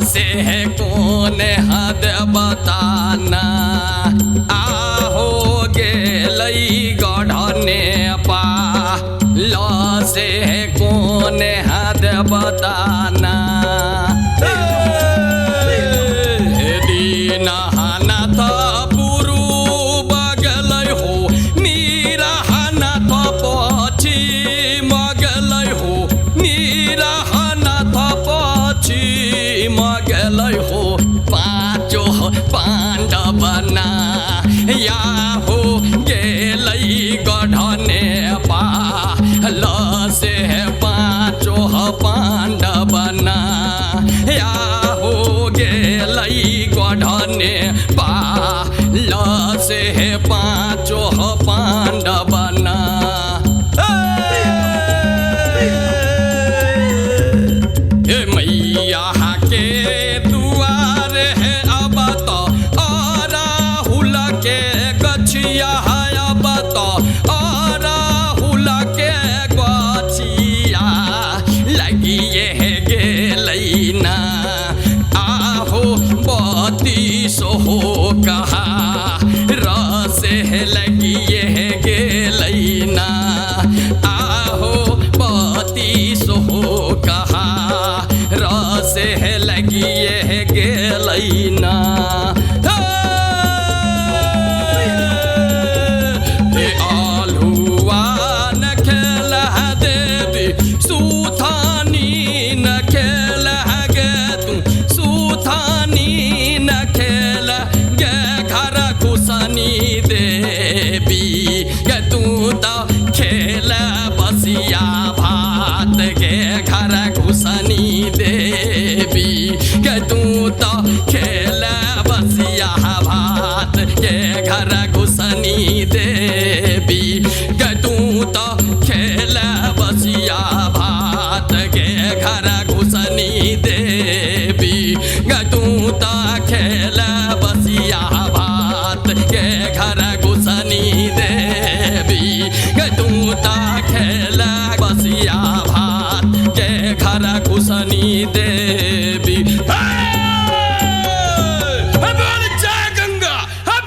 से है कौन हद बताना आहो गेलई गढ़ने पा ल से है कौन हद बताना। दीनानाथ पूर्व गेलै हो नीरहनाथ पश्चिम गेलै हो नीरहनाथ पश्चिम गेलै हो पाँचो पांडव ना या हो गेलै गढ़ने पा ल से पाँचो पांडव ना या हो गेलै गढ़ने पा ल से पाँचो पांडव ना। हे मैया के दुआर है अब तो राहुल के गछिया है अब तो राहुल के गछिया लगिए है गेलै ना आहो बत्तीस हो कहा रस है लगिए है गेलै ना आहो बत्तीस हो कहा रस है लगिए है गेलै ना। हे आलुआ न खेल देवी सुथानी न खेल गे तू सुथानी न खेल गे घर घुसनी देवी गे तू तो खेल बसिया भात गे घर घुसनी देवी गे तू तो खेल बसिया भात गे घर घुसनी देवी गे तू तो खेल बसिया भात गे घर घुसनी देवी गे तू तो खेल बसिया भात गे घर घुसनी देवी गे तू तो खेल बसिया भात गे घर घुसनी देवी। जय गंगा।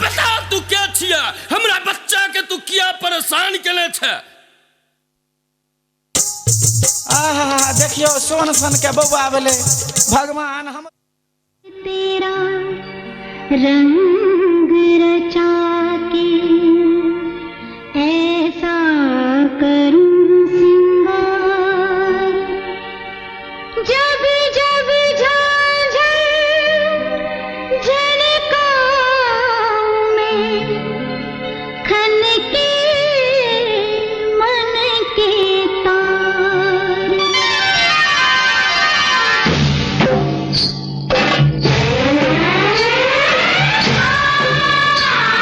बता तू क्या छिया, हमरा बच्चा के तू किया परेशान केले छे। आहा देखियो सोन सन के बौआ भेलै भगवान हम तेरा रंग रचा के ऐसा करूं सिंगार जब जब झांझर झनकाऊं मैं खन के मन के तार। आ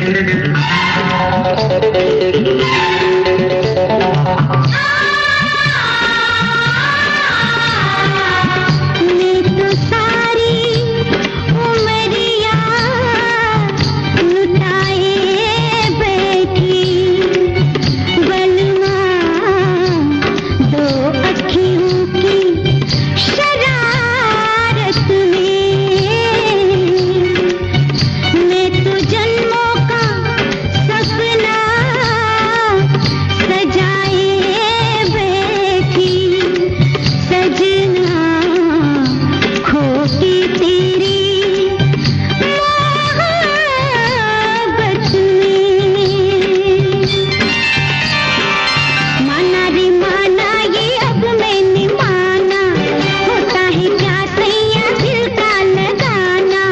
मैं तो सारी उमरिया लुटाए बैठी बलमा, दो अखियों की शरारत में। मैं तो जन्मों का सपना सजाए बैठी सजना, खो के तेरी मोहब्बत में। माना रे माना ये अब मैंने माना, होता है क्या सैया दिल का लगाना।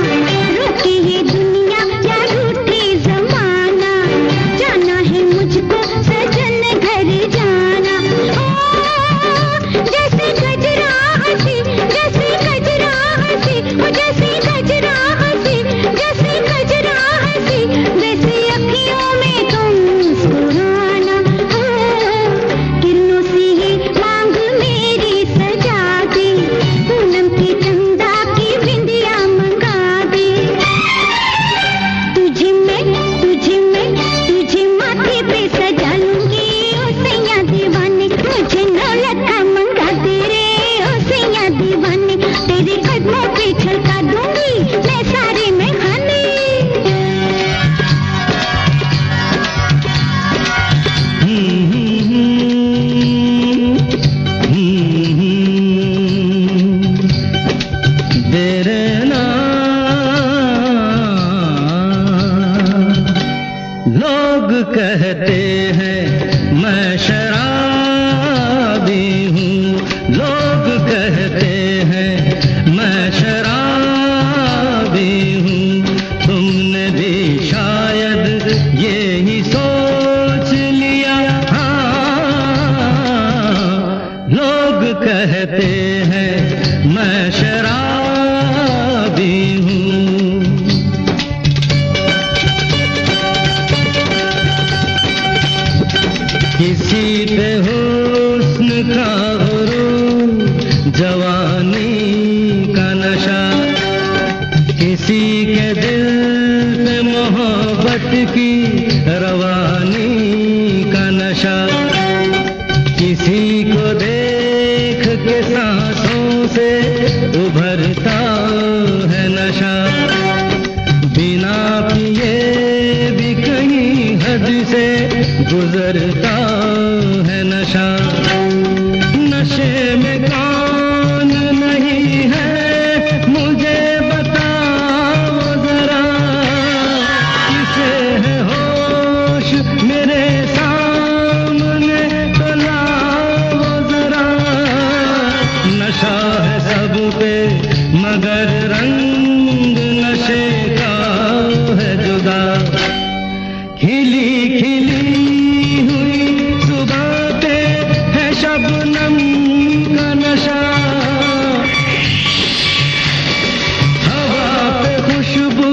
रोके ये दुनिया या रूठे जमाना, जाना है मुझको सजन घर जाना। ओ जैसे गजरा हंसी, जैसे गजरा हंसी, ओ जैसे गजरा हंसी, जैसे गजरा हंसी, वैसे अखियों में तुम मुस्कुराना। हाँ, किरणों से ये मांग मेरी सजा दे, पूनम की चंदा की बिंदिया मंगा दे। तुझे मैं, तुझे मैं, तुझे माथे पे सजा लूंगी ओ सैया दीवाने, मुझे 9 लाख मंगा दे रे ओ सैया दीवाने, तेरे कदमों पे छलका दूंगी मैं सारे मैं खाने। तेरे ना लोग कहते हैं मैं शराबी हूँ, लोग कहते हैं मैं शराबी हूँ, तुमने भी शायद ये ही सोच लिया। हाँ, लोग कहते हैं मैं शराबी हूँ। किसी पे हुस्न का गुरूर, जवानी का नशा, किसी के दिल पे मोहब्बत की रवानी का नशा, किसी को देख के सांसों से उभरता है नशा, बिना पिए भी कहीं हद से गुजरता है नशा। नशे में कौन नहीं है मुझे बताओ जरा, किसे है होश मेरे सामने तो लाओ जरा। नशा है सब पे मगर रंग नशे का है जुदा, खिली खिली हुई सुबह पे है शबनम का नशा, हवा पे खुशबू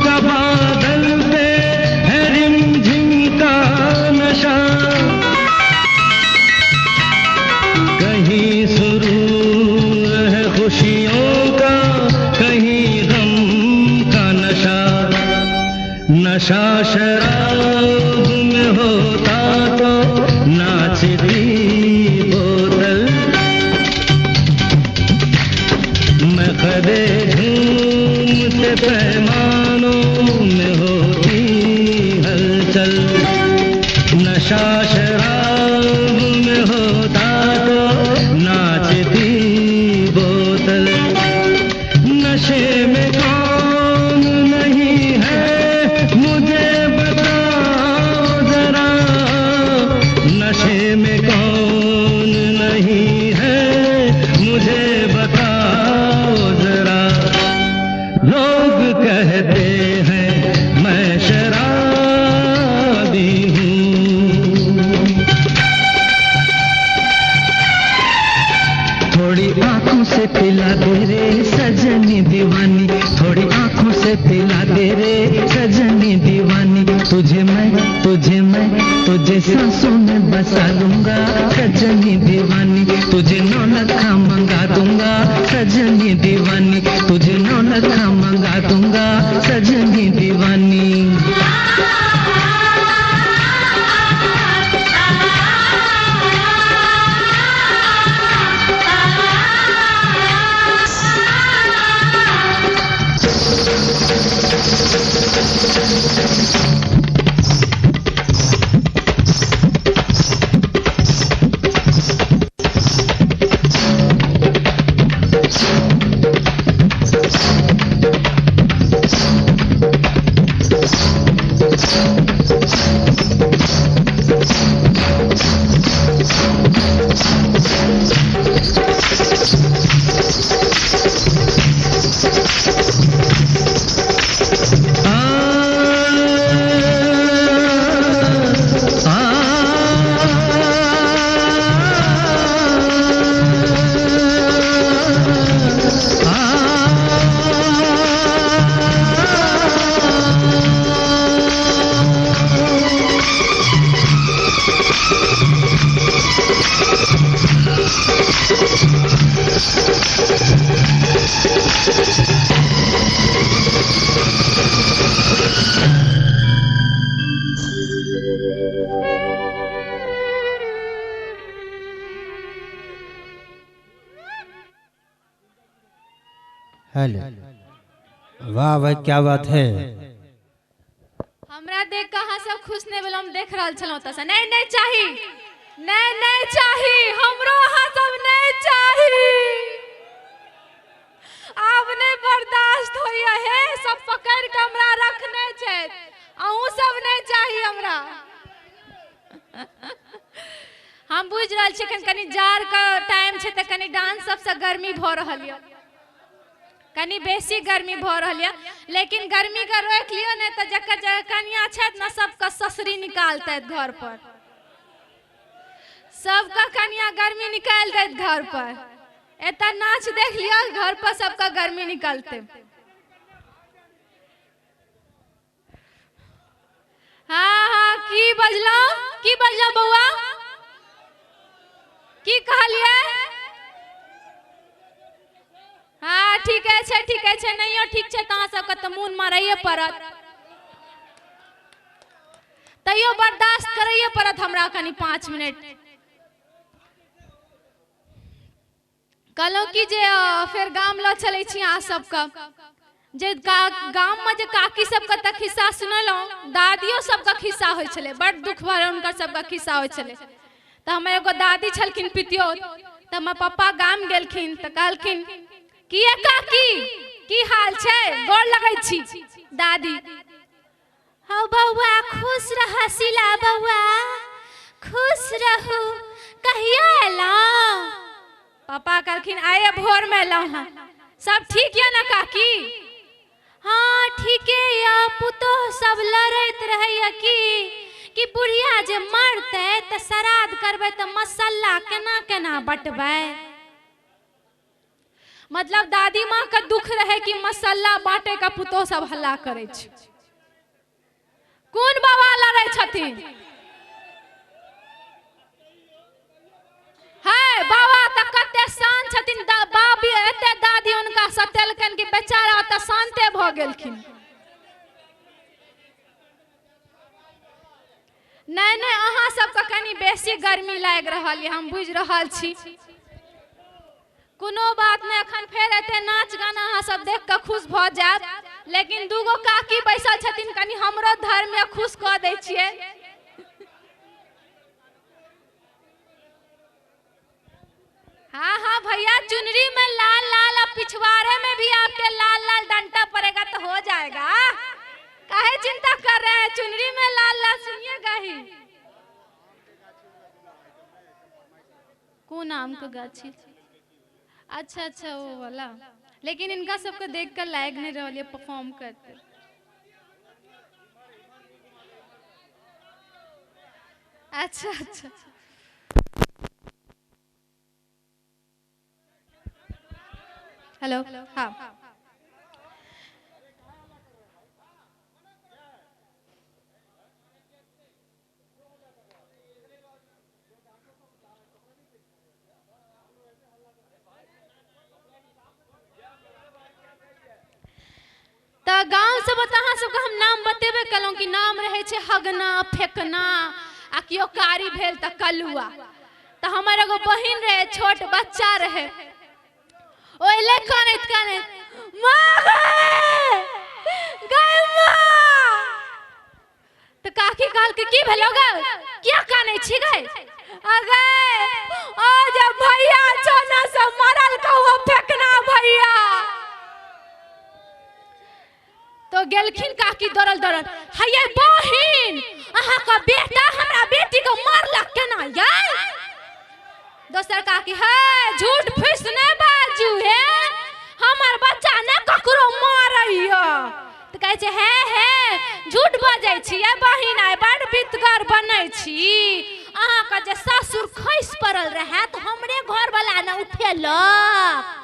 का बादल पे है रिमझिम का नशा, कहीं सुरूर है खुशियों का कहीं गम का नशा। नशा शराब में होता तो नाचती बोतल, मैं कदे झूमते पैमानों में होती हलचल। नशा शराब में होता तो नाचती बोतल, नशे में कौन नहीं है मुझे बताओ जरा, नशे में कौन नहीं है मुझे बताओ जरा। लोग कहते हैं मैं शराबी हूँ। तुझे मैं तुझे सांसों में बसा लूंगा सजनी दीवानी, तुझे 9 लखा मंगा दूंगा सजनी दीवानी, तुझे 9 लखा मंगा दूंगा सजनी दीवानी। हेलो, वाह भाई क्या बात है। हमरा देख के अहाँ सब खुश नहीं भेल, हम देख रहल छलहुँ ओतऽसँ। नहीं नहीं चाही, नहीं नहीं चाही, हमरो अहाँ सब नहीं चाही, आब नहीं बर्दाश्त होइया हे, सब पकड़ के हमरा रखने छै, अहूँ सब नहीं चाही हमरा। हम बुझि रहल छी कनि जाड़ के टाइम छै तऽ कनि डांस सबसँ गर्मी भऽ रहल यऽ, कनि बेसी गर्मी भऽ रहल यऽ, लेकिन गर्मी के रोकि लियौ नहि तऽ जकर जकर कनिया छथि ने सबके ससुरी निकालतै घर पर, सबके कनिया गर्मी निकालि दैत घर पर। एतऽ नाच देख लिअ, घर पर सबके गर्मी निकलतै। हाँ हाँ, की बजलहुँ, की बजलहुँ बौआ, की कहलियै? हाँ ठीके छै, ठीके छै, नहियो ठीक छै तऽ अहाँ सबके तऽ मोन मारैए पड़त, तैयो बर्दाश्त करैए पड़त हमरा कनि 5 मिनट। कहलहुँ कि जे फेर गाम लऽ चलै छी अहाँ सबके, जे गाममे जे काकी सबके तऽ खिस्सा सुनेलहुँ, दादियो सबके खिस्सा होइ छलै, बड्ड दुख भरल हुनकर सबके खिस्सा होइ छलै। तऽ हमर एगो दादी छलखिन पितियौत, तऽ हमर पप्पा गाम गेलखिन तऽ कहलखिन कि ये काकी की हाल छै, गोर लगै छी दादी। हौ बौआ खुश रह शीला बौआ, खुश रहू, कहिया एलहुँ? पापा कहलखिन आइए भोर में एलहुँ हँ। सब ठीक यऽ ने काकी? हाँ ठीके यऽ, पुतोह सब लड़ैत रहैया कि बुढ़िया जे मरतै तऽ श्राद्ध करबै तऽ मसाला केना केना बटबै। मतलब दादी माँ के दुख रहे कि मसाला बांटे का पुतोह सब हल्ला करे छै। कोन बाबा लड़ै छथिन? है बाबा तऽ कते शांत छथिन, बाबी एते दादी हुनका सतेलकनि कि बेचारा ओतऽ शांते भऽ गेलखिन। नहीं नहीं, अहाँ सबके कनि बेसी गर्मी लागि रहल यऽ, हम बुझि रहल छी। कोनो बात नहीं, अखन फेर एते नाच गाना अहाँ सब देख के खुश भऽ जायब, लेकिन दूगो काकी बैसल छथिन, कनि हमरो धर्म यऽ, खुश कऽ दै छियै। हाँ हाँ भैया, चुनरी में लाल लाल और पिछवाड़े में भी आपके लाल लाल डंटा पड़ेगा तो हो जाएगा, काहे चिंता कर रहे हैं, चुनरी में लाल लाल सुनिएगा ही। कौन आम के गाछी? अच्छा अच्छा वो वाला, लेकिन इनका सबको देख कर लायक नहीं रहा परफॉर्म करते। अच्छा अच्छा, हेलो, हाँ सबके हम नाम बतेबे कलहुँ कि नाम रहै छै हगना फेकना आ केओ कारी भेल तऽ कलुआ। तऽ हमर एगो बहिन रहै, छोट बच्चा रहै, ओ एलै कानैत कानैत, माँ गै गै माँ। तऽ काकी कहलकै की भेलौ गै, किया कानै छी गै? अगे ओ जे भैया छौ ने से मरल कौआ फेकना भैया। तो गेलखिन काकी दौड़ल दौड़ल, हैये बहिन अहाँके बेटा हमरा बेटी के मारलक केना यै? दोसर काकी, हे झूठ फूस नहि बाजू हे, हमर बच्चा नहि ककरो मारैया। तऽ कहै छै हे हे झूठ बजै छी यै बहिन, आइ बड़ बितगर बनै छी, अहाँके जे ससुर खसि पड़ल रहए तऽ हमरे घरवला ने उठेलक।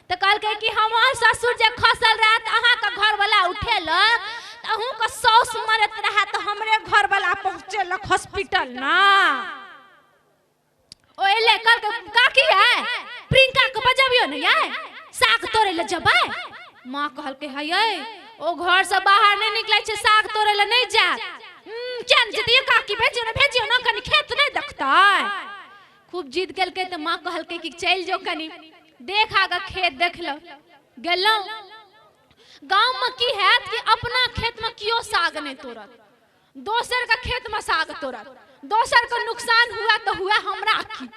तऽ कहलकै कि हमर ससुर जे खसल रहए तऽ अहाँके घरवला उठेलक, तऽ अहूँके साउस मरैत रहए तऽ हमरे घरवला पहुँचेलक हॉस्पिटल ना। ओ एलै कहलकै काकी यै प्रियंका के बजबियौ ने यै, साग तोड़ै लए जेबै। माँ कहलकै हे यै ओ घरसँ बाहर नहि निकलै छै, साग तोड़ै लए नहि जायत। किया नहि जेतै यै काकी, भेजियौ ने भेजियौ ने, कनि खेत नहि देखतै। खूब जिद केलकै तऽ माँ कहलकै कि चलि जाउ कनि देख आगे खेत देख लो। गेलहुँ गाँवमे की हैत कि अपना खेतमे केओ साग नहि तोड़त, दोसरके खेतमे साग तोड़त, दोसरके नुकसान हुए तऽ हुए, हमरा की।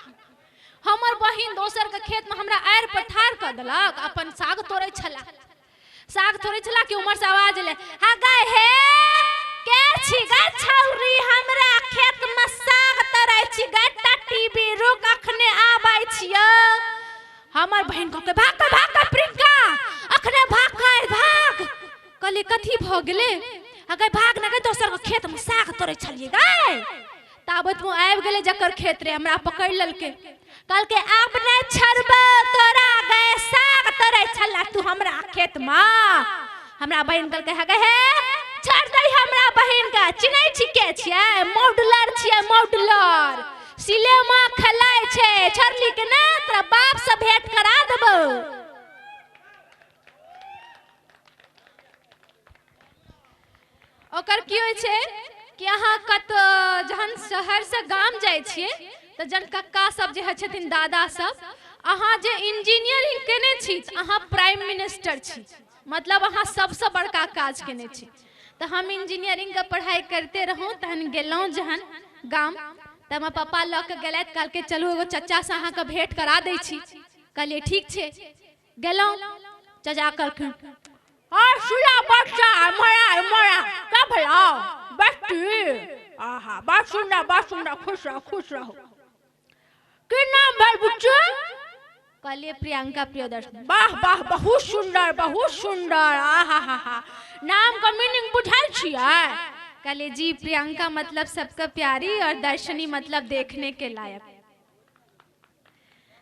हमर बहिन दोसरके खेतमे हमरा आड़ि पर ठाढ़ कऽ देलक, अपन साग तोड़ै छला, साग तोड़ै छला कि उम्हरसँ आवाज एलै, हा गै हे के छी गै छौरी, हमरा खेतमे साग तोड़ै छी गै टट्टी रुक अखने आबै छियौ। हमर बहिन कहलकै भाग भाग प्रियंका अखने भाग भाग। कहलियै कथी भऽ गेलै? अगर भाग न गै दोसर के खेतमे साग तोड़ै छलियै गै। ताबत ओ आबि गेलै जकर खेत रहे, हमरा पकड़ि लेलकै, कहलकै आब नहि छोड़बौ तोरा गै, साग तोड़ै छला तू हमरा खेतमे। हमरा बहिन कहलकै हे गै हे छोड़ दै हमरा बहिन के, चिन्है छी के छियै? मॉडलर छियै, मॉडलर, सिनेमा खेलाइ छै, छोड़ली के ने तोरा बाप से भेंट करा देबौ। ओकर की होइ छै कि अहाँ कत जहन शहरसँ गाम जाइ छियै तऽ जहन कक्का सब जे होइ छथिन दादा सब, अहाँ जे इंजीनियरिंग केने छी तऽ अहाँ प्राइम मिनिस्टर छी, मतलब अहाँ सबसँ बड़का काज केने छी। तऽ हम इंजीनियरिंगके पढ़ाइ करिते रहौं, तहन गेलहुँ जहन गाम तऽ हमर पापा लऽ कऽ गेलथि, कहलकै चलू एगो चचासँ अहाँके भेंट करा दै छी। कहलियै ठीक छै। गेलहुँ, चचा कहलखिन हाँ सुना बच्चा मरा मरा क्या भला बेटी, आहा बड़ सुंदर बड़ सुंदर, खुश रहो खुश रहो। की नाम भेल बुच्ची? कहलियै प्रियंका प्रियदर्शन। वाह वाह बहुत सुंदर बहुत सुंदर, आहा हा हा। नाम का मीनिंग बुझाइ छियै? कहलियै जी प्रियंका मतलब सबका प्यारी और दर्शनी मतलब देखने के लायक।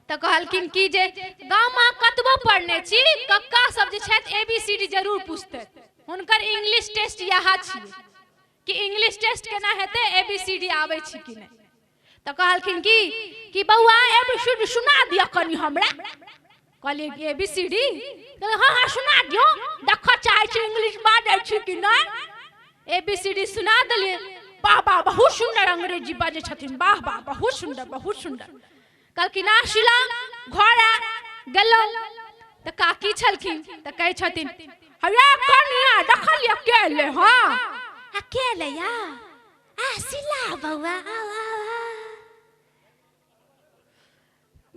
तऽ कहलखिन कि जे गाममे कतबो पढ़ने छी, कक्का सब जे छथि ABCD जरूर पूछतै, हुनकर इंग्लिश टेस्ट इएह छियै कि इंग्लिश टेस्ट केना हेतै, ABCD आबै छी कि नहि। तऽ कहलखिन कि बौआ ABCD सुना दिअ कनि हमरा। कहलियै कि ABCD? हाँ हाँ सुना दियौ, देखऽ चाहै छी इंग्लिश बाजै छी कि नहि। ABCD सुना देलियै। वाह वाह बहुत सुंदर अंग्रेजी बाजै छथिन, वाह वाह बहुत सुंदर बहुत सुंदर। कहलखिन आ शीला घर आ। गेलहुँ तऽ काकी छलखिन तऽ कहै छथिन हया कनिया देखलियै के एलै? हाँ आ के एलै या? आ शीला बौआ आओ आओ आओ।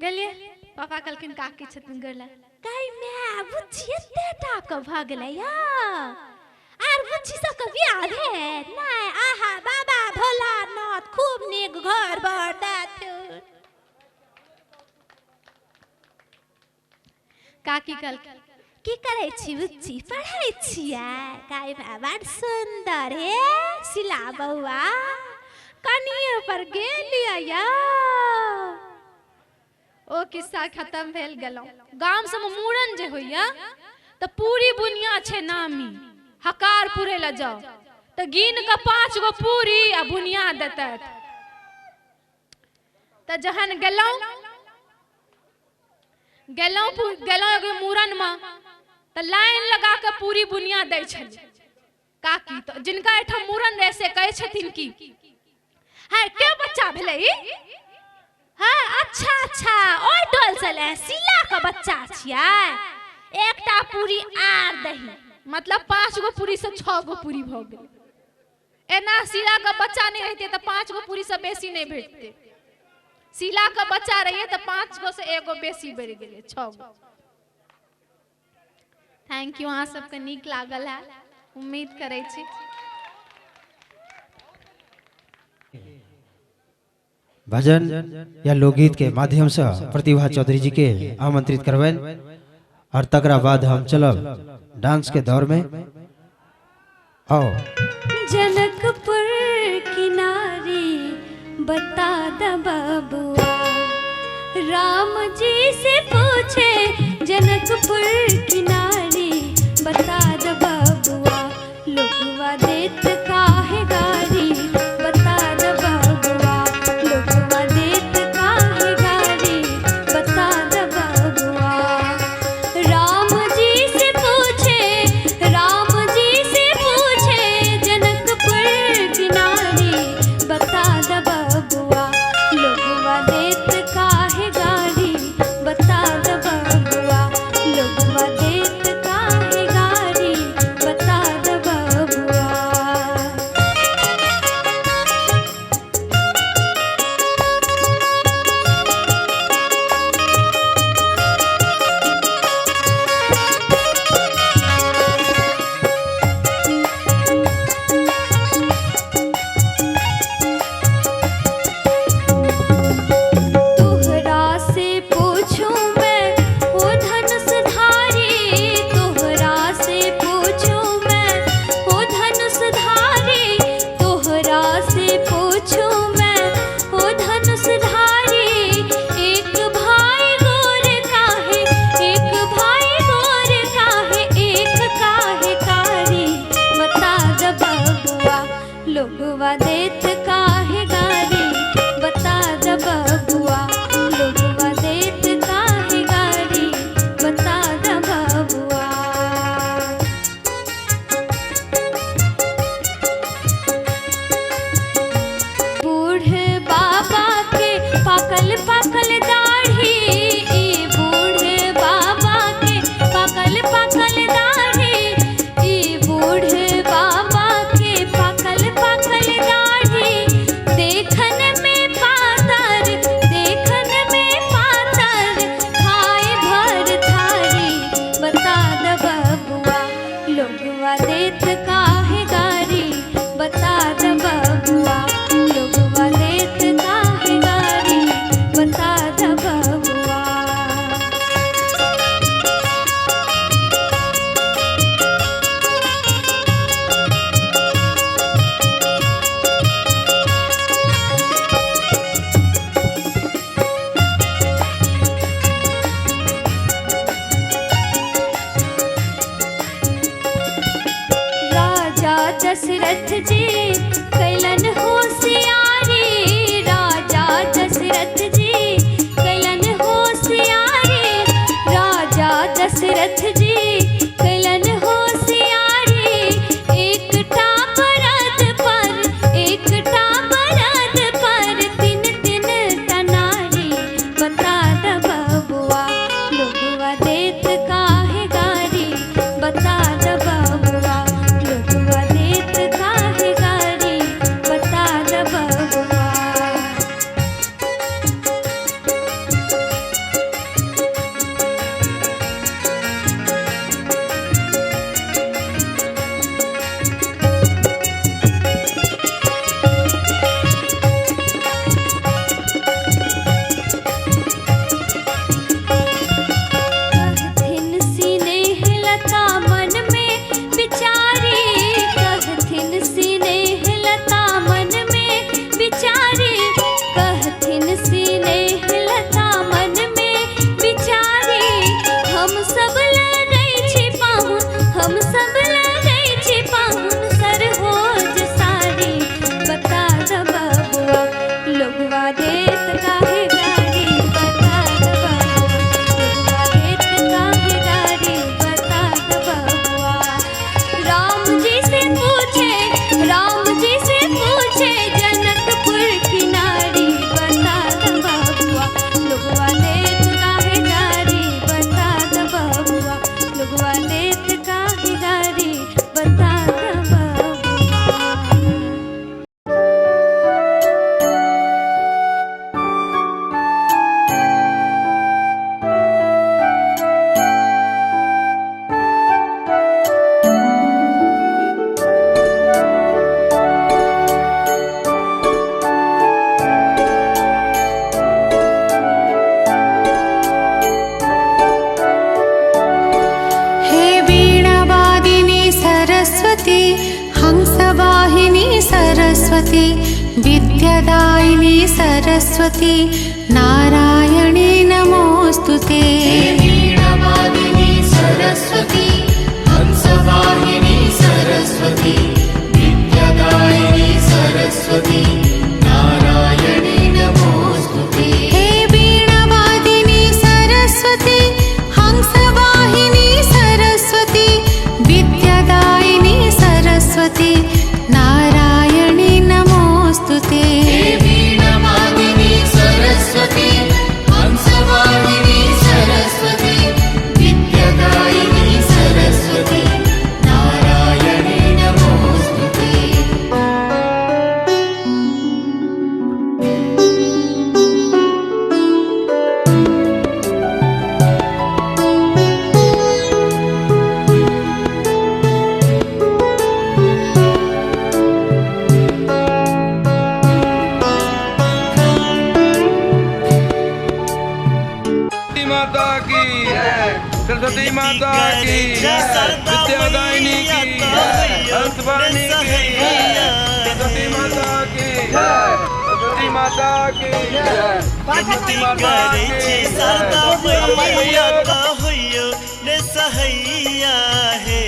गेलियै, पापा कहलखिन काकी छथिन गेला। गै my बुच्ची एते टा के भऽ गेलै या, आर बुच्ची सबके बियाह भेल नहि? आहा बाबा भोलानाथ खूब नीक घर बर देथुन। काकी कहलखिन की करै छी बुच्ची? पढ़ै छियै? गाय माय बड़ सुन्दर हे शीला बौआ, कनिए पर गेलियै या। ओ किस्सा खत्म भेल। गेलहुँ गाम सबमे मूड़न जे होइया तऽ पूरी बुनिया छै नामी, हकार पुरै लए जाउ तऽ गिन कऽ 5 गो पूरी आ बुनिया देतथि। तऽ जहन गेलहुँ गेलहुँ गेलहुँ एगो मूड़नमे तऽ लाइन लगा कऽ पूरी बुनिया दै छलै। काकी तऽ जिनका एहिठाम मूड़न रहै से कहै छथिन कि है के बच्चा भेलै ई? हाँ अच्छा अच्छा ओहि टोल से ले शीला के बच्चा छियै, एकटा पूरी आर दही, मतलब 5 गो पूरी से 6 गो पूरी भऽ गेलै। एना शीला के बच्चा नहीं रहते तऽ 5 गो पूरी से बेसी नहीं भेटते, शीला के बच्चा रहिए तऽ 5 गो से 1 गो बेसी बढ़ि गेलै, 6 गो। Thank you, अहाँ सबके नीक लागल है उम्मीद करै छी। भजन या लोकगीत के माध्यम से प्रतिभा चौधरी जी के आमंत्रित करबनि और तकरा बाद हम चलब डांस के दौर में। आओ जनकपुर किनारे बता द बबुआ, राम जी से पूछे जनकपुर किनारे बता द बबुआ, लोगवा देत काहे गारी बता द बबुआ, लोगवा देत काहे गारी बता द बबुआ। राम जी से पूछे, राम जी से पूछे जनकपुर किनारे बता द बबुआ, लोगवा देत काहे गारी बता द बबुआ, लोगवा देत काहे गारी बता द बबुआ। तोहरा से पूछूं मैं ओ धनुष धारी, तोहरा से पूछूं मैं ओ धनुष धारी, तोहरा से पूछूं मैं ओ धनुष धारी, एक भाई गोर काहे, एक भाई गोर काहे, एक काहे कारी बता द बबुआ, लोगवा देत काहे गारी बता द बबुआ, लोगवा देत काहे गारी बता द बबुआ। बूढ़े बाबा के पाकल पाकल दाढ़ी, ई बूढ़े बाबा के पाकल पाकल दाढ़ी, ई बूढ़े बाबा के पाकल पाकल दाढ़ी, देखन में पातर, देखन में पातर, खाए भर थारी बता द बबुआ, लोगवा देत काहे गारी बता द बबुआ, लोगवा देत काहे गारी बता द बबुआ। राजा दशरथ जी कैलन होशियारी, राजा दशरथ जी कैलन होशियारी, राजा दशरथ जी कैलन होशियारी, एकटा बरद पर, एकटा बरद पर तीन तीन तनारी बता द बबुआ, लोगवा देत काहे गारी बता द बबुआ, लोगवा देत काहे गारी बता द बबुआ। कहथिन सिनेह लता मन में बिचारी, कहथिन सिनेह लता मन में बिचारी, कहथिन सिनेह लता मन में बिचारी, हम सब लगै छी पाहुन, हम सब लगै छी पाहुन सरहोज सारी बता द बबुआ, लोगवा देत काहे गारी बता द बबुआ, लोगवा देत काहे गारी बता द बबुआ। राम जी से पूछ सरस्वती विद्यादायिनी सरस्वती नारायणी नमोऽस्तु ते। वीणावादिनी सरस्वती हंसवाहिनी सरस्वती विद्यादायिनी सरस्वती नारायणी नमोऽस्तु ते। हे वीणावादिनी सरस्वती हंसवाहिनी सरस्वती विद्यादायिनी सरस्वती नारायणी नमोऽस्तु ते। हे वीणावादिनी सरस्वती हंसवाहिनी सरस्वती विद्यादायिनी सरस्वती नारायणी नमोऽस्तु ते। माता की सरस्वती माता की विद्यादायिनी की हंसवाहिनी की सरस्वती माता की सरस्वती माता की विनती करै छी शारदा मैया होइयो ने सहैया हे।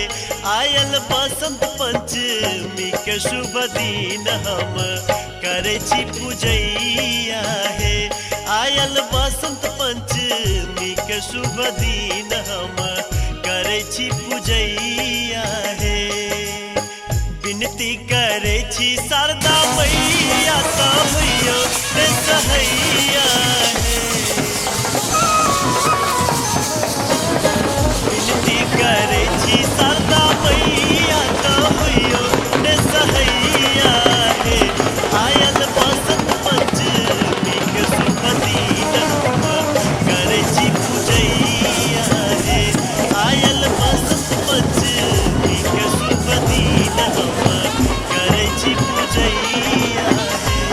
आयल बसंत पंचमी के शुभ दिन हम करै छी पूजैया हे। आयल बसंत पंचमी के शुभ दिन हम करै छी पूजैया हे। विनती करै छी शारदा मैया होइयो ने सहैया हे। विनती करै छी शारदा मैया होइयो ने सहैया हे। आयल बसंत पंचमी के शुभ दिन हम करै छी पूजैया हे। आयल बसंत पंचमी के शुभ दिन हम करै छी पूजैया हे।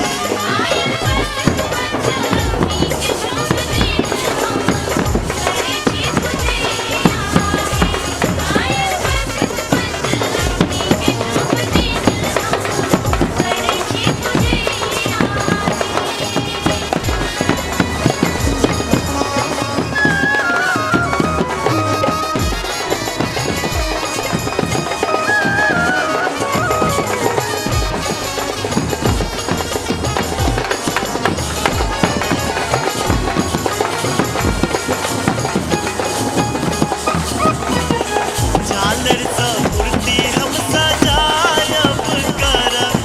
झालर सँ मूर्ति हम सजायब करब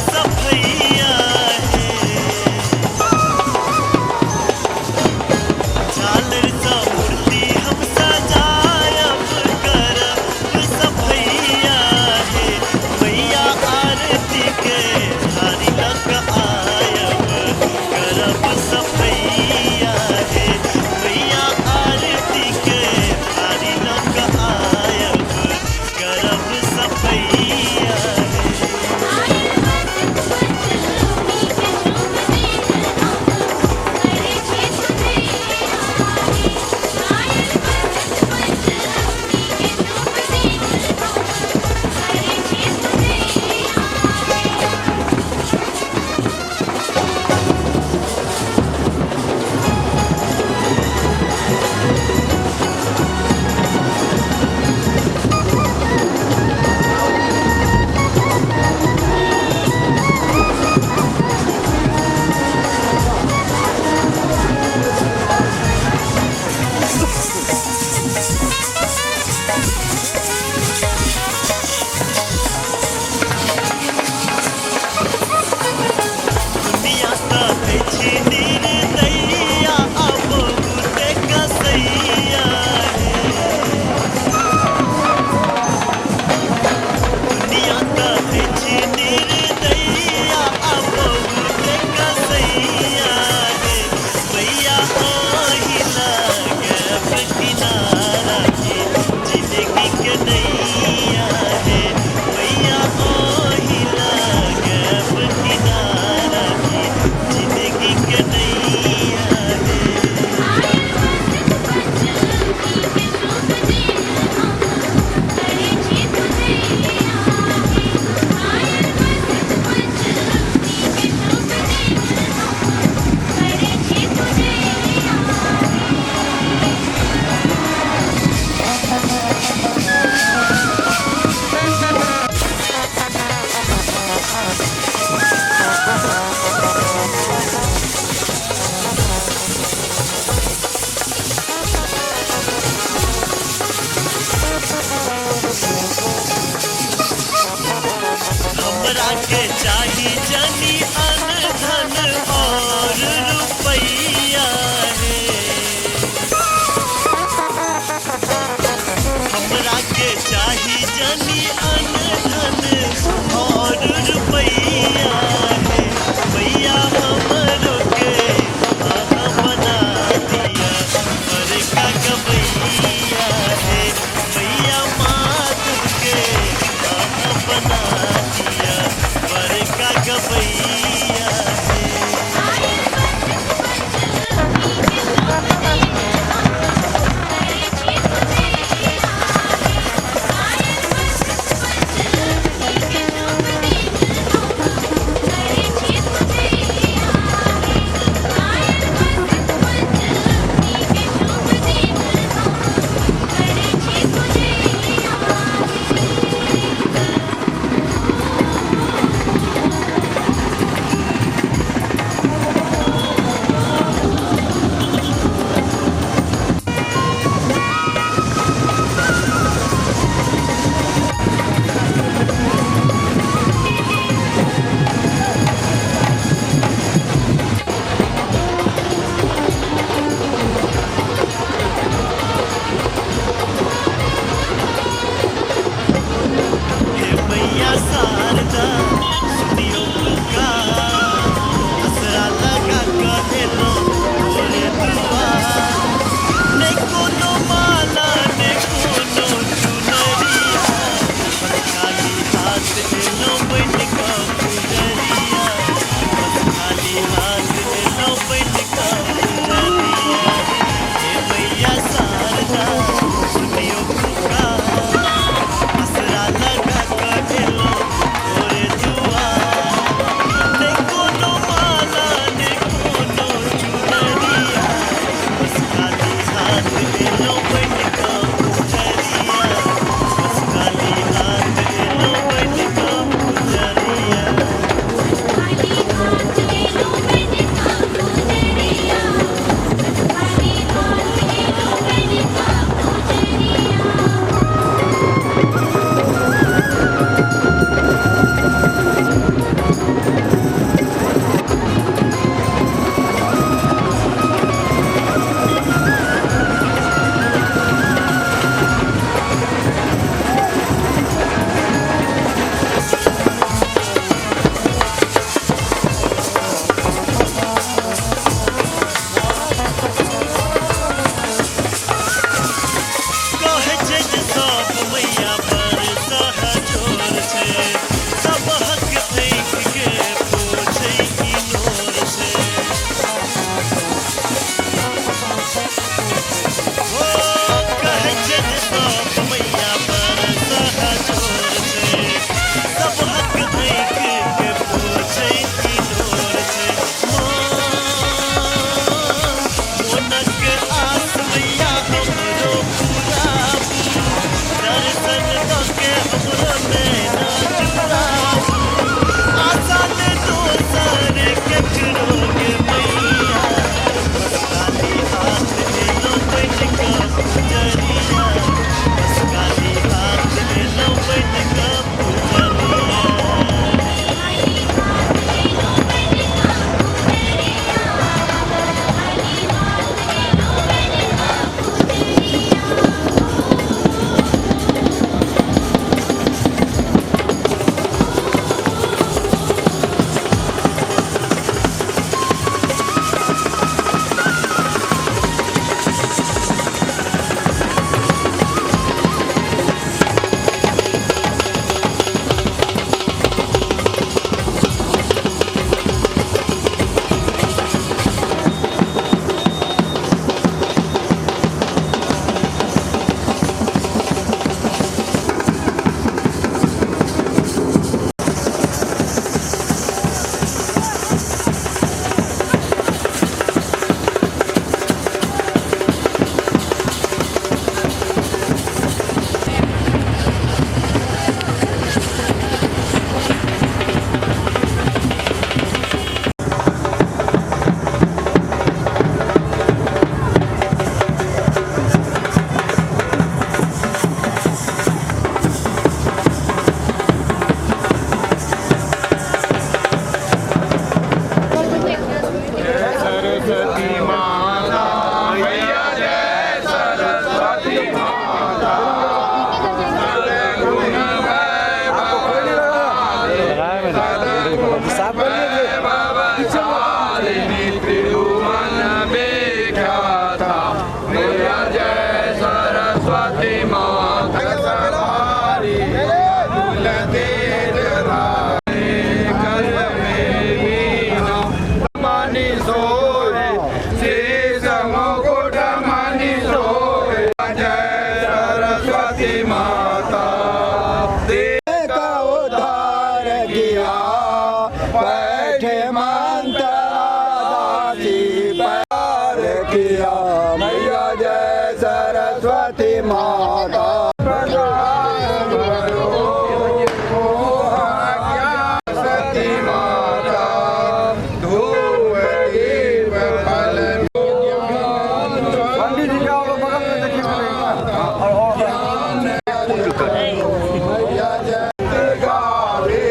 सफैया हे। झालर सँ मूर्ति हम सजायब करब सफैया हे। मैया आरती के थारी लऽ कऽ आयब करब सफैया हे। मैया आरती के थारी लऽ कऽ आयब करब सफैया हे। हमरा के चाही जनी अन धन और रुपैया रे। हमरा के चाही जनी अन धन और रुपैया रे। मैया हमरो के आहा बना दिया बड़का गवैया रे। मैया माधव के आहा बना दिया बड़का गवैया। वैभवशालिनी त्रिभुवन विख्याता मैया जय सरस्वती माता सवारी अतुल तेज धारी कर में वीणा मणि सोहे शीश मुकुट मणि सोहे जय सरस्वती माता। का उद्धार किया बैठे मंत्र दासी प्यार किया मैया जय सरस्वती माता। सती माता धूप दीप फल पंडित जी का बगल में देखिए मैया जय गावे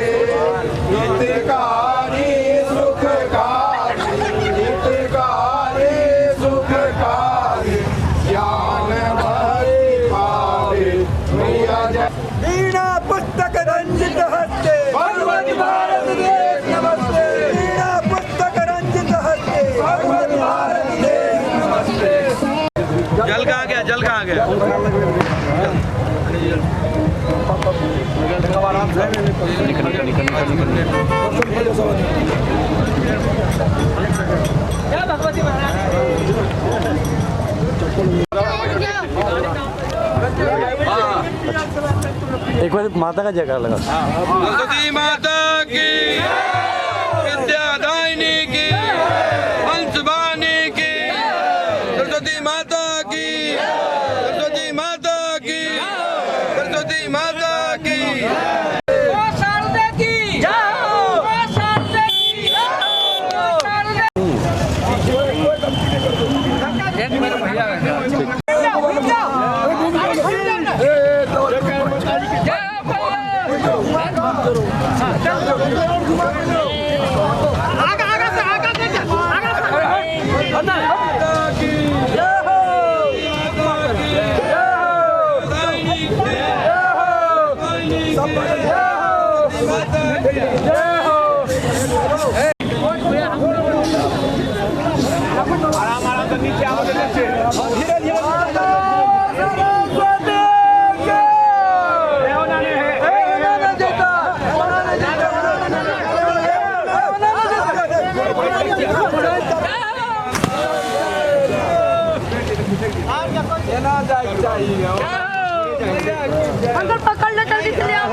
हितकारी सुखकारी हितकारी सुखकारी ज्ञान भक्ति पावे मैया जय। वीणा पुस्तक रंजित हस्ते भगवत भारत देश नमस्ते। वीणा पुस्तक रंजित हस्ते भगवत भारत देश नमस्ते। जल कहाँ गया? जल कहाँ गया? एक बार माता का जयकारा लगा। सरस्वती माता की, विद्यादायिनी की, हंसवाणी की, सरस्वती माता की, सरस्वती माता की, सरस्वती माता की। अंकल पकड़ लो जल्दी से ले आओ।